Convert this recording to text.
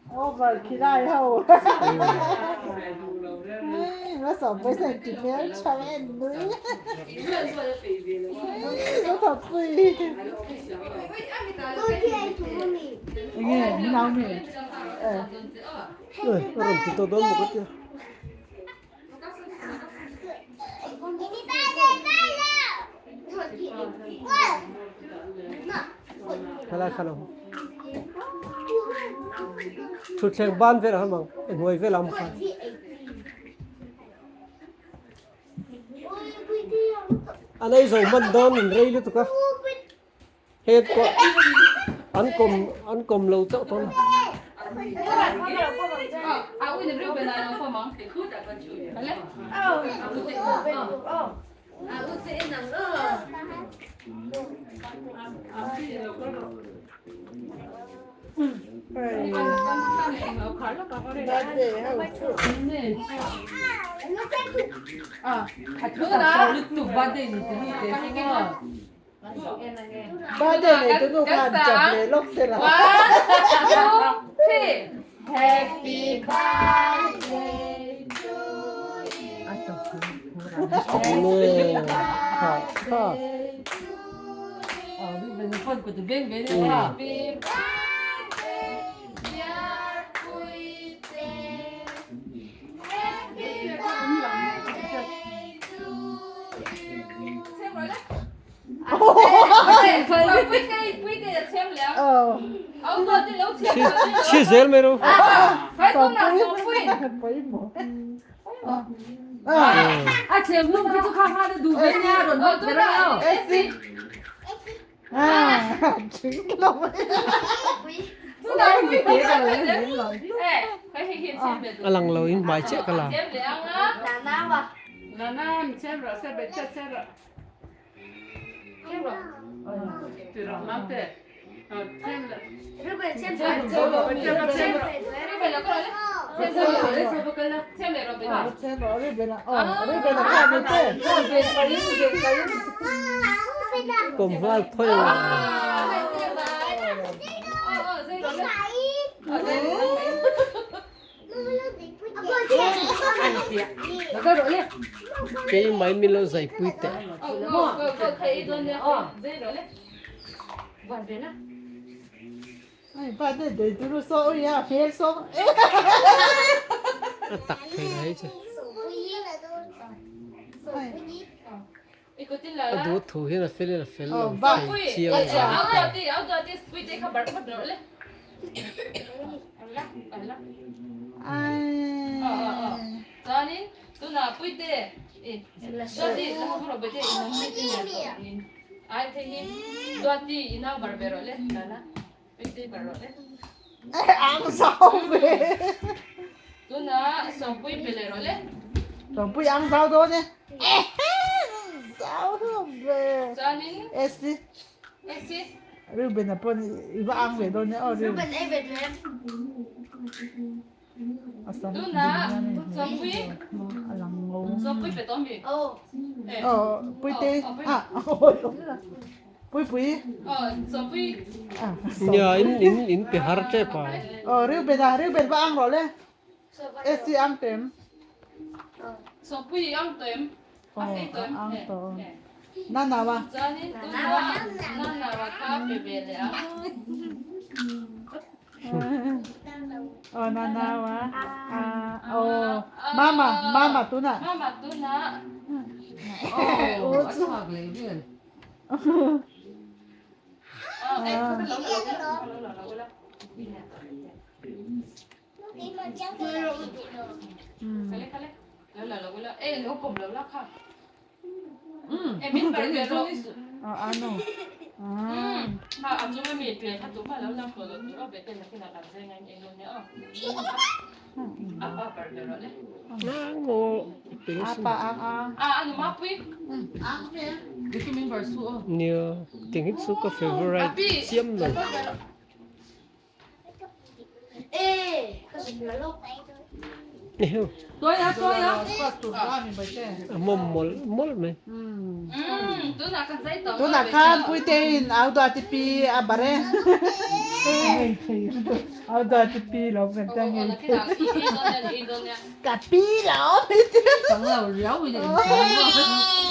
Over khilai ho. Ma sawm pawisa ti hmel tha en nui. Lo tha pui. Enge min au mi. Eh rawn ti tawh dawn maw ka tia. Khalai kha lo thutthleng ban velah khan mang hnuai velah ang khan. An ei zo hman dawn in rei lutuk a het pawh an kawm an kawm lo chauh dawn. Birthday nei tu nu khan chap leh lawk se la. Happy birthday to you. Happy birthday dear Puite. Happy birthday to you. Chhi zel mai ro. A lang lo in hmai chiah ka la. Kawm nghal phawi ang. Kei mai min lo zai pui teh. A tak thei la hei chu. A duh thu hian a fel in a fel lo thei chiang zan Pui ang zau dawn e. Zau hlawm ve. Esi. Reuben a pawn i va ang ve dawn e aw Reuben. A sam ding hian a lang ngo. Aw Puite ah Puipui. Nia in in in pe har tep a. Aw Reuben a Reuben va ang rawh le. Esi ang tem. Aw ang tawh. Nanawa. Aw Nanawa. Aw Mama Mama tuna. Nia ting hi chu ka favourite chiam lo. A mawm mawlh mawlh mai. Tunah khan Puitein au duah tipi a bar e. Ngei thei a dati pi lo kan ta ngei thei ka pi lo. Pang lo riau in.